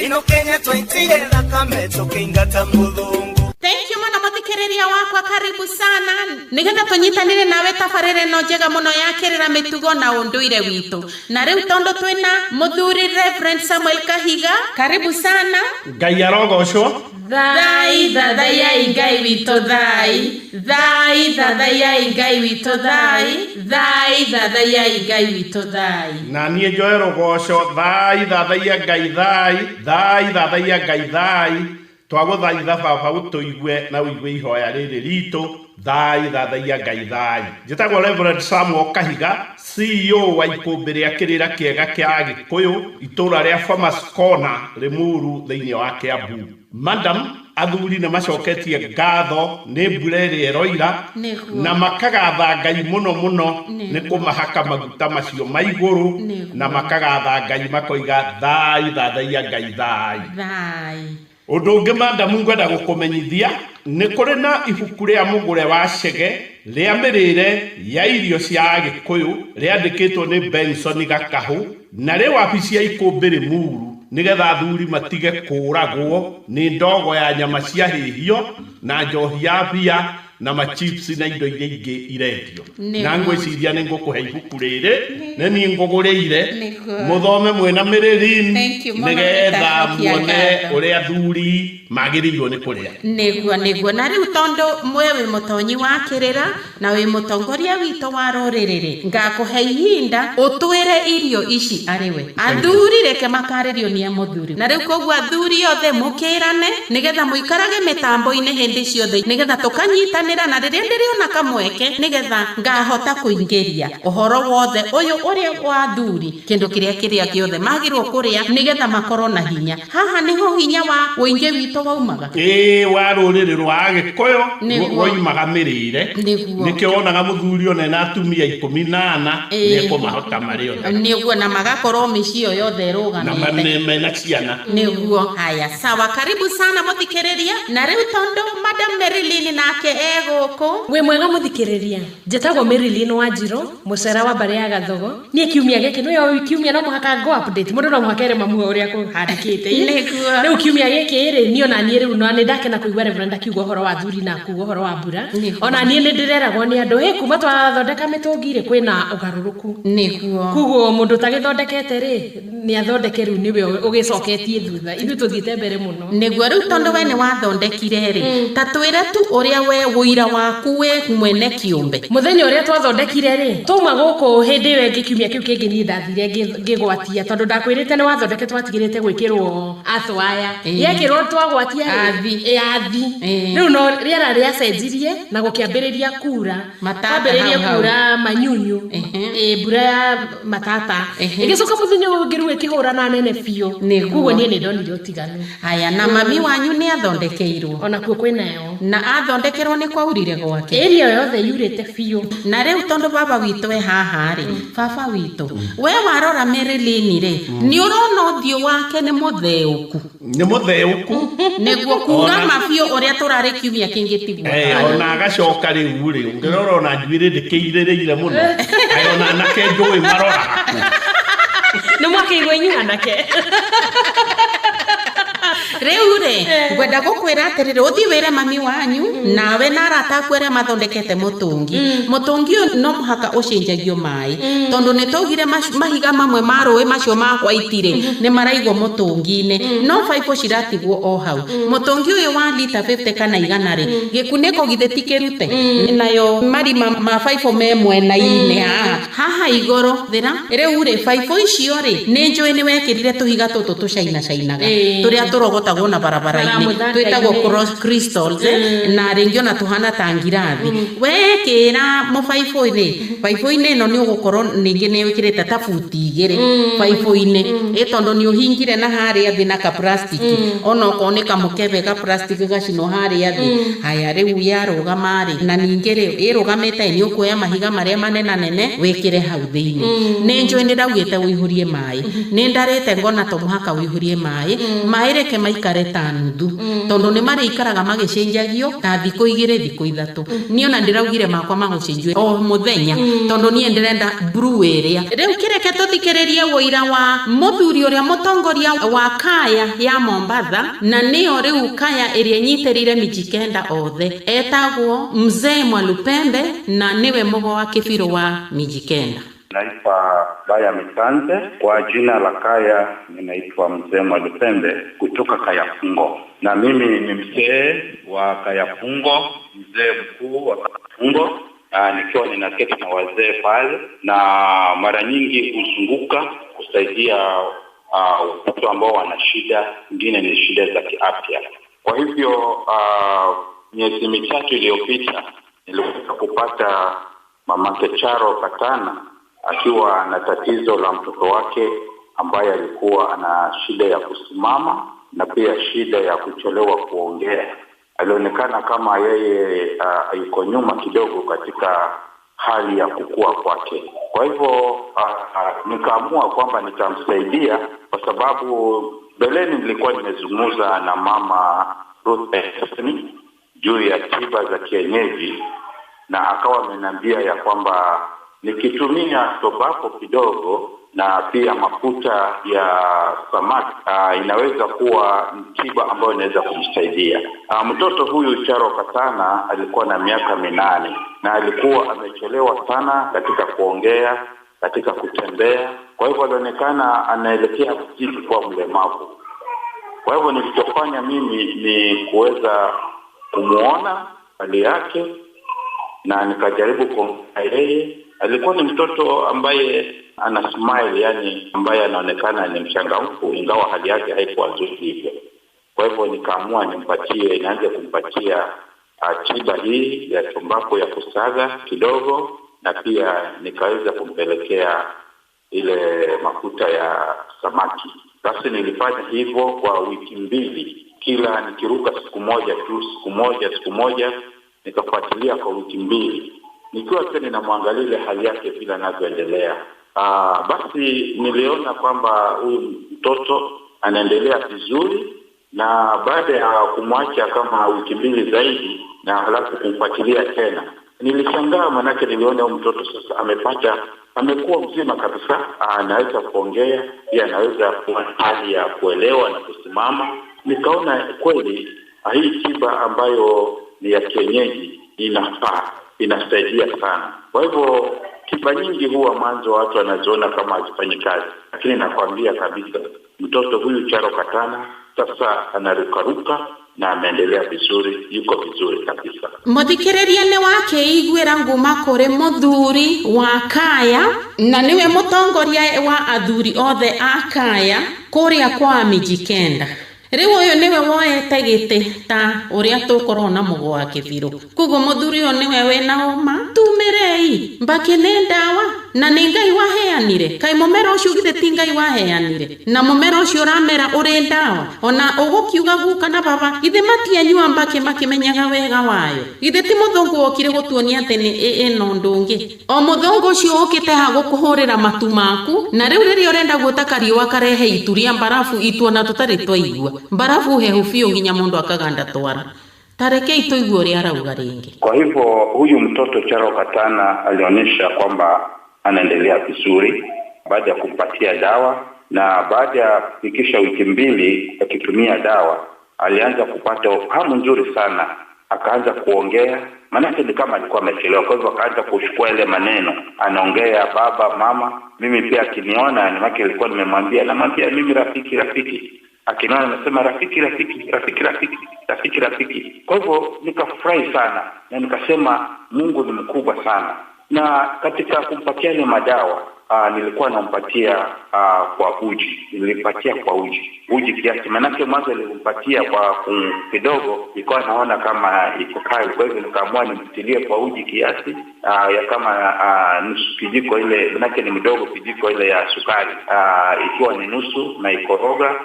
Ino Kenya twaitire thakame tũkĩingata mũthũngũ. Thank you mũno mũthikĩrĩria wakwa, karibu sana nĩgetha tũnyitanĩre nawe tabarĩra ĩno njega mũno ya kĩrĩra, mĩtugo na ũndũire witũ. Na rĩu tondũ twĩna mũthuri Reverend Samuel Kahiga, karibu sana. Ngai arogocwo. Thai thathayai Ngai witũ, thai thai thathayai Ngai witũ, thai thai thathayai Ngai witũ, thai. Na niĩ njoe rũgoco. Thai thathaiya Ngai, thai thai thathaiya Ngai, thai. Twagũthaitha baba ũtũigue na ũigue ihoya rĩrĩ ritũ. Thai thathaiya Ngai, thai. Njĩtagwo Reverend Samuel Kahiga, CEO wa ikũmbĩ rĩa kĩrĩra kĩega kĩa Agĩkũyũ, itũũra rĩa Farmers Corner, Limuru, thĩinĩ wa Kiambu. Madam, athuri nĩ macoketie ngatho nĩ mbura ĩrĩa ĩroira na makagatha Ngai mũno mũno nĩ kũmahaka maguta macio ma igũrũ na makagatha Ngai makoiga thai thathaiya Ngai, thai. Thai. Ũndũ ũngĩ, madam, ngwenda gũkũmenyithia nĩ kũrĩ na ibuku rĩa mũgũre wa Chege rĩa mĩrĩre ya irio cia Agĩkũyũ rĩandĩkĩtwo nĩ Benson Gakahũ na rĩ wabici ya ikũmbĩ Limuru, nĩgetha athuri matige kũragwo nĩ ndogo ya nyama cia hĩhio na njohi ya bia na machips na indo iria ingĩ irendio. Na ngwĩciria nĩ ngũkũhe ibuku rĩrĩ, nĩ niĩ ngũgũrĩire. Mũthome mwĩna mĩrĩrin Thank you mũno, nĩgetha nĩndacokia muone ngatho. ũrĩa athuri magĩrĩirwo nĩ kũrĩa. Nĩguo. Na rĩu tondũ mwe wĩ mũtonyi wa kĩrĩra na wĩ mũtongoria witũ wa rũrĩrĩ rĩ, ngakũhe ihinda ũtwĩre irio ici arĩ we. Athuri reke makarĩrio nĩ mũthuri. Na rĩu koguo athuri othe mũkĩrane nĩgetha mũikarage mĩtambo-inĩ hĩndĩ ciothe, nĩgetha tũkanyitanĩra, na rĩrĩa ndĩrĩona kamweke nĩgetha ngahota kũingĩria ũhoro wothe ũyũ ũrĩa wa athuri, kĩndũ kĩrĩa kĩrĩa gĩothe magĩrwo kũrĩa nĩgetha makorwo na hinya. Haha nĩho hinya wa ũingĩ witũ waumaga. Ĩĩ, wa rũrĩrĩ rwa Agĩkũyũ woimaga mĩrĩre. Nĩkĩo wonaga mũthuri ona ena atumia 14 nĩekũmahota marĩ othe. Nĩguo, na magakorwo mĩciĩ ĩyo yothe na ĩrũgamĩte. Mena ciana. Nĩguo. Haya, sawa, karibu sana mũthikĩrĩria. Na rĩu tondũ Madam Marilyn nake e gũkũ. Wĩ mwega mũthikĩrĩria, njĩtagwo Marilyn Wanjirũ, mũcera wa mbarĩ ya Gathogo. Niĩ kiumia gĩkĩ, nĩyo kiumia no mũhaka ngo update mũndũ, no mũhaka ere mamuo ũrĩa kũhandĩkĩte. Rĩu kiumia gĩkĩ rĩ, niĩ ona niĩ rĩu no nĩ ndakena kũigua Reverend akiuga ũhoro wa thuri na kuuga ũhoro wa mbura. Ona niĩ nĩ ndĩreragwo nĩ andũ, hĩ, kuma twathondeka mĩtũngi rĩ, kwĩna ũgarũrũku. Koguo mũndũ ũtagĩthondekete rĩ, nĩ athondeke rĩu, nĩwe ũgĩcoketie thutha, ithuĩ tũthiĩte mbere mũno. Nĩguo. Rĩu tondũ we nĩ wathondekire rĩ, ta twĩre tu ũrĩa we ũira waku we mwene kĩũmbe. Mũthenya ũrĩa twathondekire rĩ, twauma gũkũ hĩndĩ ĩyo ĩngĩ, kiumia kĩu kĩngĩ, niĩ ndathire ngĩgwatia tondũ ndakwĩrĩte nĩ wathondeke twatigĩrĩte gwĩkĩrwo athwaya. Yekĩrwo twagwatia rĩ, Athi. Ĩ, athi. Rĩu no rĩera rĩacenjirie na gũkĩambĩrĩria kura. Matata. Kwambĩrĩria Hau hau. Kura manyunyu. Ĩ, mbura ya matata. Ĩgĩcoka mũthenya ũyũ ũngĩ rĩu ĩkĩhũrana nene biũ. Koguo niĩ nĩ ndonire ũtiganu. Haya, na mami wanyu nĩ athondekeirwo? Onakuo kwĩnayo. Na athondekerwo nĩ kwaurire gwake? Area yothe yurĩte biũ. Na rĩu tondũ baba witũ e haha rĩ, baba witũ, we warora Marilyn rĩ, nĩ ũrona ũthiũ wake nĩ mũtheũku? Nĩ mũtheũku. Nĩguo kuga ma biũ, ũrĩa tũrarĩ kiumia kĩngĩ tiguo. Ona agacoka rĩu rĩ, ũngĩrora ona njuĩrĩ ndĩkĩirĩrĩire mũno. Kaĩ ona anake njũĩ maroraga kũ? Nĩ mwakĩigua inyuĩ anake. Rĩu rĩ, ngwenda gũkwĩra atĩrĩrĩ, ũthiĩ wĩre mami wanyu nawe na arata aku arĩa mathondekete mũtũngi. Mũtũngi ũyũ no mũhaka ũcenjagio maĩ, tondũ nĩ twaugire mahiga mamwe ma rũĩ macio ma white rĩ, nĩ maraigwo mũtũngi-inĩ, no baibũ ciratigwo o hau. Mũtũngi ũyũ wa lita 50 kana 100 rĩ, gĩkunĩko githĩ ti kĩrute? Nayo marima ma baibũ me mwena-inĩ haha haha igũrũ thĩra. Rĩu rĩ, baibũ icio rĩ, nĩ njũĩ nĩ wekĩrire tũhiga tũtũ tũcainacainaga tũrĩa tũrogotagwo na barabara-inĩ. Mũthanga-inĩ. Twĩtagwo cross crystals, na rĩngĩ ona tũhana ta ngirathi. Wekĩra mũbaibũ-inĩ, baibũ-inĩ ĩno nĩ ũgũkorwo ningĩ nĩ wĩkĩrĩte ta buti 2 baibũ-inĩ ĩ, tondũ nĩ ũhingire na harĩa thĩ na ka plastic, ona okorwo nĩ kamũkebe ga plastic gacinwo harĩa thĩ. Haya, rĩu yarũgama rĩ, na ningĩ rĩ, ĩrũgamĩte nĩ ũkuoya mahiga marĩa manenanene wĩkĩre hau thĩinĩ. Nĩ njũĩ nĩ ndaugĩte ũihũrie maĩ, nĩ ndarĩte ngona to mũhaka ũihũrie maĩ. Maĩ reke maikare. maikare ta nuthu tondu ni marĩikaraga magĩcenjagio ta thikũ igĩrĩ thikũ ithatũ. Niĩ ona ndĩraugire makwa magũcenjio o mũthenya tondu niĩ ndĩrenda brew ĩrĩa. Rĩu kĩreke tũthikĩrĩrie wũira wa mũthuri ũrĩa mũtongoria wa kaya ya Mombatha, na nĩyo rĩu kaya ĩrĩa ĩnyitĩrĩire Mijikenda othe, etagwo Mzee Mwalupembe na nĩwe mũgo wa kĩbirũ wa Mijikenda. Naitwa Baya Mitanze, kwa jina la kaya ninaitwa Mzee Mwalupembe kutoka Kayafungo, na mimi ni mzee wa Kayafungo, mzee mkuu wa Kayafungo. Nikiwa ninaketi na wazee pale, na mara nyingi huzunguka kusaidia watu ambao wana shida, nyingine ni shida za kiafya. Kwa hivyo miezi mitatu iliyopita niliweza kupata mamake Charo Katana akiwa na tatizo la mtoto wake ambaye alikuwa ana shida ya kusimama na pia shida ya kuchelewa kuongea. Alionekana kama yeye yuko nyuma kidogo katika hali ya kukua kwake. Kwa hivyo nikaamua kwamba nitamsaidia, kwa sababu mbeleni nilikuwa nimezungumza na mama Ruth Anthony juu ya tiba za kienyeji, na akawa ameniambia ya kwamba nikitumia tobacco kidogo na pia mafuta ya samaki inaweza kuwa tiba ambayo inaweza kumsaidia. Mtoto huyu Charo Katana alikuwa na miaka 8 na alikuwa amechelewa sana katika kuongea, katika kutembea. Kwa hivyo alionekana anaelekea kuzidi kuwa mlemavu. Kwa hivyo nilichofanya mimi ni kuweza kumuona hali yake na nikajaribu kuongea yeye. Alikuwa ni mtoto ambaye ana smile, yani ambaye anaonekana ni mchangamfu, ingawa hali yake haikuwa nzuri hivyo. Kwa hivyo nikaamua nianze kumpatia tiba hii ya tumbako ya kusaga kidogo, na pia nikaweza kumpelekea ile mafuta ya samaki. Basi nilifanya hivyo kwa wiki 2, kila nikiruka siku moja tu, siku moja, nikafuatilia kwa wiki 2. Nikiwa pia ninamwangalia ile hali yake vile anavyoendelea. Basi niliona kwamba huyu mtoto anaendelea vizuri, na baada ya kumwacha kama wiki 2 zaidi na halafu kumfuatilia tena, nilishangaa manake niliona huyu mtoto sasa amekuwa mzima kabisa, anaweza kuongea, pia anaweza kuwa hali ya kuelewa na kusimama. Nikaona kweli hii tiba ambayo ni ya kienyeji inafaa, inasaidia sana. Kwa hivyo tiba nyingi huwa mwanzo watu wanaziona kama hazifanyi kazi, lakini nakwambia kabisa mtoto huyu Charo Katana sasa anarukaruka na ameendelea vizuri, yuko vizuri kabisa. Muthikiriria ni wake iguira nguma kuri muthuri wa kaya, na niwe mutongoria wa athuri othe a kaya kuria kwa Mijikenda. Rĩu ũyũ nĩwe woete gĩtĩ ta ũrĩa tũkorwo na mũgo wa kĩbirũ. Koguo mũthuri ũyũ nĩwe wĩna ũma, tumĩrei mbakĩ nĩ ndawa na nĩ Ngai waheanire. Kaĩ mũmera ũcio githĩ ti Ngai waheanire, na mũmera ũcio ũramera ũrĩ ndawa. Ona ũgũkiuga guka na baba githĩ matianyua mbakĩ makĩmenyaga wega wayo? Githĩ ti mũthũngũ wokire gũtuonia atĩ nĩ ĩno ũndũ ũngĩ? O mũthũngũ ũcio ũkĩte ha gũkũhũrĩra matu maku, na rĩu rĩrĩa ũrenda gwĩta kariũa karehe itu rĩa mbarabu, itu ona tũtarĩ twaigua mbarabu hehu biũ nginya mũndũ akaganda twara. Tarekei tuigue ũrĩa arauga rĩngĩ. Kwa hivyo huyu mtoto Charo Katana alionyesha kwamba anaendelea vizuri baada ya kumpatia dawa, na baada ya kufikisha wiki 2 akitumia dawa alianza kupata hamu nzuri sana, akaanza kuongea. Maana ni kama alikuwa amechelewa, kwa hivyo akaanza kuchukua ile maneno, anaongea baba, mama. Mimi pia akiniona, maana nilikuwa nimemwambia, namwambia mimi rafiki rafiki, akiniona anasema rafiki rafiki rafiki rafiki rafiki rafiki. Kwa hivyo nikafurahi sana na nikasema Mungu ni mkubwa sana. Na katika kumpatia ile madawa nilikuwa nampatia kwa uji, nilimpatia kwa uji kiasi, manake mwanzo nilimpatia kwa kidogo, nilikuwa naona kama iko kali, kwa hivyo nikaamua nimtilie kwa uji kiasi ya kama nusu kijiko ile, manake ni mdogo kijiko ile ya sukari, ikiwa ni nusu na ikoroga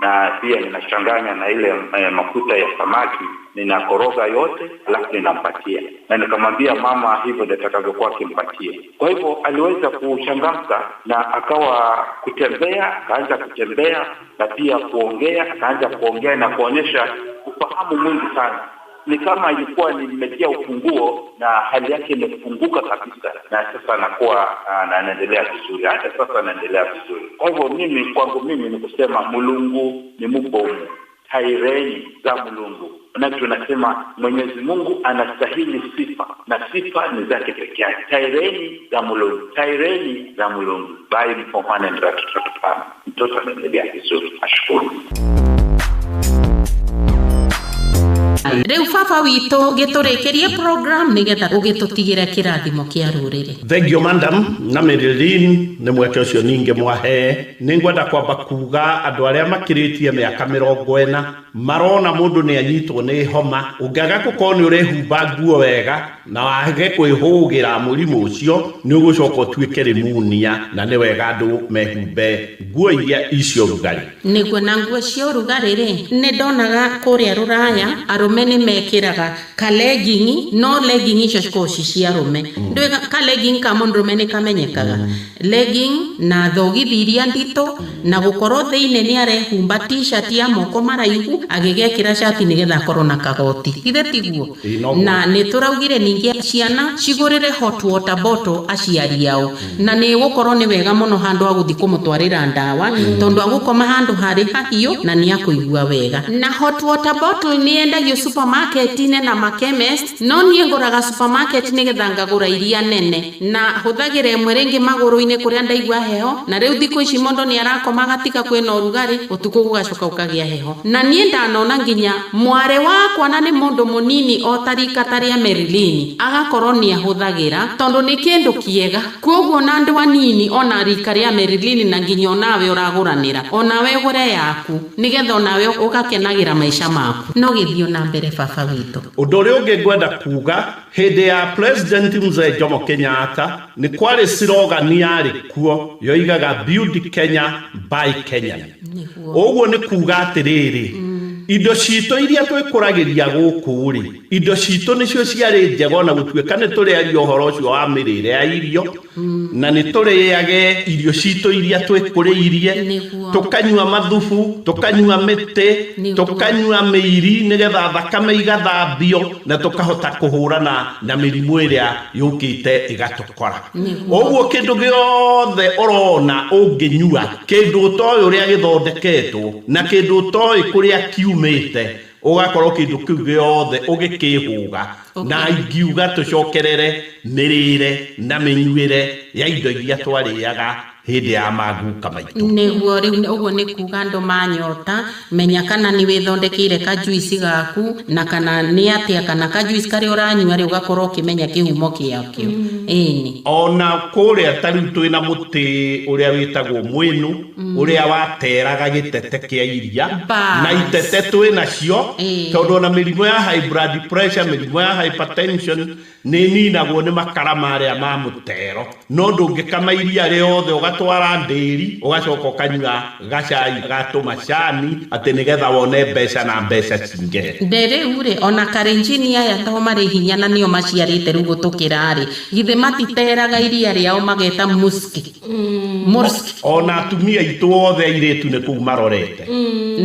na pia ninachanganya na ile mafuta ya samaki, ninakoroga yote alafu ninampatia. Na nikamwambia mama hivyo ndio atakavyokuwa akimpatia. Kwa hivyo aliweza kuchangamka na akawa kutembea, akaanza kutembea na pia kuongea, akaanza kuongea na kuonyesha ufahamu mwingi sana. Ni kama ilikuwa nimetia ufunguo na hali yake imefunguka kabisa, na sasa anakuwa na anaendelea vizuri, hata sasa anaendelea vizuri. Kwa hivyo mimi kwangu mimi ni kusema Mulungu ni mubomu, taireni za Mulungu. Na tunasema Mwenyezi Mungu anastahili sifa na sifa ni zake peke yake. Taireni za Mulungu, taireni za Mulungu. Bye mfomane ndio. Mtoto anaendelea vizuri, ashukuru. Rĩu baba witũ gĩtũrĩkĩrie program nĩgetha ũgĩtũtigĩre kĩrathimo kĩa rũrĩrĩ. Thank you madam na Marilyn nĩ mweke ũcio ningĩ mwahe. Nĩngwenda kwamba kuga andũ arĩa makĩrĩtie mĩaka 40 marona mũndũ nĩ anyitwo nĩ homa, ũngĩaga gũkorwo nĩ ũrehumba nguo wega na wage kwĩhũgĩra mũrimũ ũcio nĩ ũgũcoka ũtuĩke pneumonia, na nĩ wega andũ mehumbe nguo iria icio rugarĩ. Nĩguo, na nguo cia ũrugarĩ rĩ, nĩ ndonaga kũrĩa rũraya arũme nĩ mekĩraga ka legging, no legging icio cikoragwo ci cia arũme. Ndũĩ ka legging ka mũndũrũme nĩ kamenyekaga. Legging na thogithi iria nditũ na gũkorwo thĩinĩ nĩ arehumba t-shirt ya moko maraihu agĩgekĩra cati nĩgetha akorwo na kagoti. Githĩ tiguo? Na nĩ tũraugire ningĩ ciana cigũrĩre hot water bottle aciari ao, na nĩ gũkorwo nĩ wega mũno handũ ha gũthiĩ kũmũtwarĩra ndawa, tondũ agũkoma handũ harĩ hahiũ na nĩ akũigua wega. Na hot water bottle nĩ yendagio supermarket-inĩ na makemist, no niĩ ngũraga supermarket nĩgetha ngagũra iria nene na hũthagĩra ĩmwe rĩngĩ magũrũ-inĩ kũrĩa ndaigua heho. Na rĩu thikũ ici mũndũ nĩ arakoma agatiga kwĩna ũrugarĩ, ũtukũ gũgacoka gũkagĩa heho. Na niĩ ndanona nginya mwarĩ wakwa, na nĩ mũndũ mũnini o ta rika ta rĩa Marilyn, agakorwo nĩ ahũthagĩra tondũ nĩ kĩndũ kĩega. Koguo na andũ anini ona rika rĩa Marilyn na nginya onawe ũragũranĩra, onawe ũgũre yaku nĩgetha onawe ũgakenagĩra maica maku. No gĩthiĩ na mbere baba witũ. Ũndũ ũrĩa ũngĩ ngwenda kuga, hĩndĩ ya President Mzee Jomo Kenyatta nĩ kwarĩ slogan yarĩ kuo yoigaga Build Kenya by Kenyan. Ũguo nĩ kuga atĩrĩrĩ, indo citũ iria twĩkũragĩria gũkũ rĩ, indo citũ nĩcio ciarĩ njega ona gũtuĩka nĩ tũrĩaria ũhoro ũcio wa mĩrĩre ya irio, na nĩ tũrĩage irio citũ iria twĩkũrĩirie, tũkanyua mathubu, tũkanyua mĩtĩ, tũkanyua mĩiri nĩgetha thakame igathambio na tũkahota kũhũrana na mĩrimũ ĩrĩa yũkĩte ĩgatũkora. Ũguo kĩndũ gĩothe ũrona ũngĩnyua, kĩndũ ũtoĩ ũrĩa gĩthondeketwo na kĩndũ ũtoĩ kũrĩa kiumĩte, ũgakorwo kĩndũ kĩu gĩothe ũgĩkĩhũga. Na ingiuga tũcokerere mĩrĩre na mĩnyuĩre ya indo iria twarĩaga hĩndĩ ya maguka maitũ. Nĩguo rĩu ũguo nĩ kuga andũ manyota, menya kana nĩ wĩthondekeire kajuici gaku na kana nĩ atĩa, kana kajuici karĩa ũranyua rĩ ũgakorwo ũkĩmenya kĩhumo gĩakĩo. Ĩni. Ona kũrĩa ta rĩu twĩna mũtĩ ũrĩa wĩtagwo mwĩnũ, ũrĩa wateraga gĩtete kĩa iria, na itete twĩnacio tondũ ona mĩrimũ ya high blood pressure, mĩrimũ ya hypertension nĩ ninagwo nĩ makara marĩa ma mũtero. No ndũngĩkama iria rĩothe ũgatwara ndĩri ũgacoka ũkanyua gacai ga tũmacani atĩ nĩgetha wone mbeca na mbeca cingĩhe. Rĩu rĩ ona karenjini aya to marĩ hinya na nĩo maciarĩte rĩu gũtũkĩra rĩ, githĩ matiteraga iria rĩao mageta muski. Muski. Ona atumia aitũ othe airĩtu nĩ kũu marorete.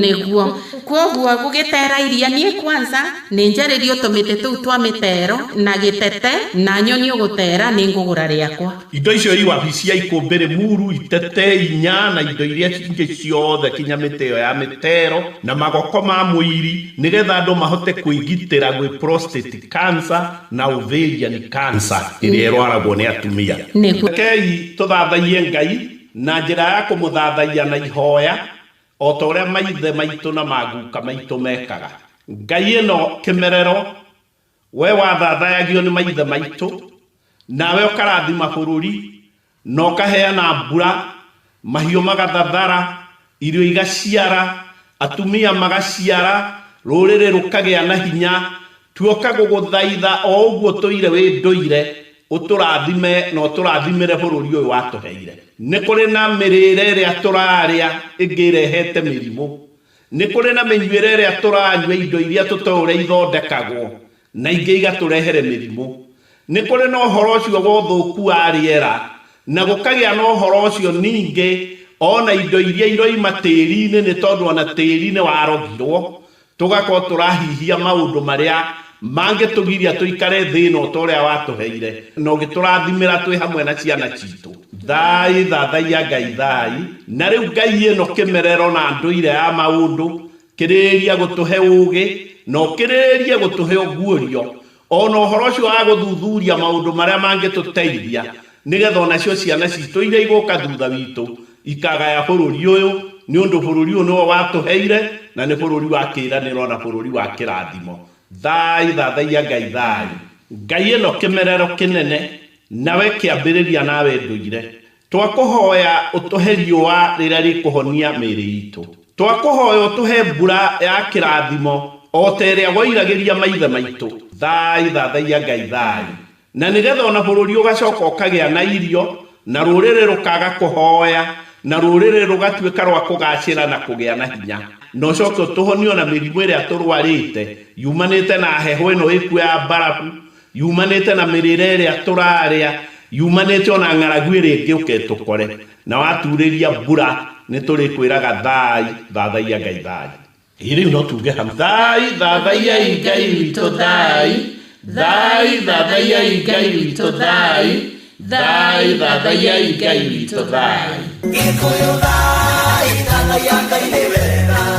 Nĩguo. Koguo gũgĩtera iria niĩ kwanza nĩ njarĩrio tũmĩtĩ tũu twa mĩtero na gĩtete na nyoni ũgũtera nĩ ngũgũra rĩakwa. Indo icio i wabici ya Ikũmbĩ Muru, itete inya na indo iria ingĩ ciothe kinya mĩtĩ ĩyo ya mĩtero na magoko ma mwĩrĩ nĩgetha andũ mahote kwĩgitĩra gwĩ prostate cancer na ovarian cancer ĩrĩa ĩrwaragwo nĩ atumia. Rekei tũthathaiye Ngai na njĩra ya kũmũthathaiya na ihoya o ta ũrĩa maithe maitũ na maguka maitũ mekaga. Ngai ĩno kĩmerero we wathathayagio nĩ maithe maitũ, nawe ũkarathima bũrũri na ũkaheana mbura, mahiũ magathathara, irio igaciara, atumia magaciara, rũrĩrĩ rũkagĩa na hinya. Tuoka gũgũthaitha o ũguo tũire wĩ ndũire, ũtũrathime na ũtũrathimĩre bũrũri ũyũ watũheire. Nĩ kũrĩ na mĩrĩre ĩrĩa tũrarĩa ĩngĩ ĩrehete mĩrimũ, Nĩ kũrĩ na mĩnyuĩre ĩrĩa tũranyua indo iria tũtoĩ ũrĩa ithondekagwo na ingĩ igatũrehere mĩrimũ. Nĩ kũrĩ na ũhoro ũcio wa ũthũku wa rĩera na gũkagĩa na ũhoro ũcio ningĩ ona indo iria iroima tĩri-inĩ nĩ tondũ ona tĩri nĩ warogirwo tũgakorwo tũrahihia maũndũ marĩa mangĩtũgiria tũikare thĩ ĩno ta ũrĩa watũheire na ũgĩtũrathimĩra twĩ hamwe na ciana citũ. Thai thathaiya Ngai thai. Na rĩu Ngai ĩno kĩmerero na ndũire ya maũndũ kĩrĩrĩria gũtũhe ũgĩ na ũkĩrĩrĩrie gũtũhe ũguũrio ona ũhoro ũcio wa gũthuthuria maũndũ marĩa mangĩtũteithia nĩgetha onacio ciana citũ iria igũka thutha witũ ikagaya bũrũri ũyũ nĩ ũndũ bũrũri ũyũ nĩwo watũheire na nĩ bũrũri wa kĩĩranĩro na bũrũri wa kĩrathimo. Thai thathaiya Ngai thai. Ngai ĩno kĩmerero kĩnene nawe kĩambĩrĩria nawe ndũire. Twakũhoya ũtũhe riũa rĩrĩa rĩkũhonia mĩĩrĩ itũ. Twakũhoya ũtũhe mbura ya kĩrathimo o ta ĩrĩa woiragĩria maithe maitũ. Thai thathaiya Ngai thai. Na nĩgetha ona bũrũri ũgacoka ũkagĩa na irio na rũrĩrĩ rũkaga kũhoya na rũrĩrĩ rũgatuĩka rwa kũgacĩra na kũgĩa na hinya. Na ũcoke ũtũhonie ona mĩrimũ ĩrĩa tũrwarĩte yumanĩte na heho ĩno ĩkuo ya mbarabu, yumanĩte na mĩrĩre ĩrĩa tũrarĩa, yumanĩte ona ng'aragu ĩrĩa ĩngĩũka ĩtũkore. Na waturĩria mbura nĩ tũrĩkwĩraga thai thathaiya Ngai thai. Rĩu no tuge hamwe. Thai thathaiyai Ngai witũ thai. Thai thathaiyai Ngai witũ thai. Thai thathaiyai Ngai witũ thai. Gĩkũyũ thai thathaiya Ngai nĩ wega.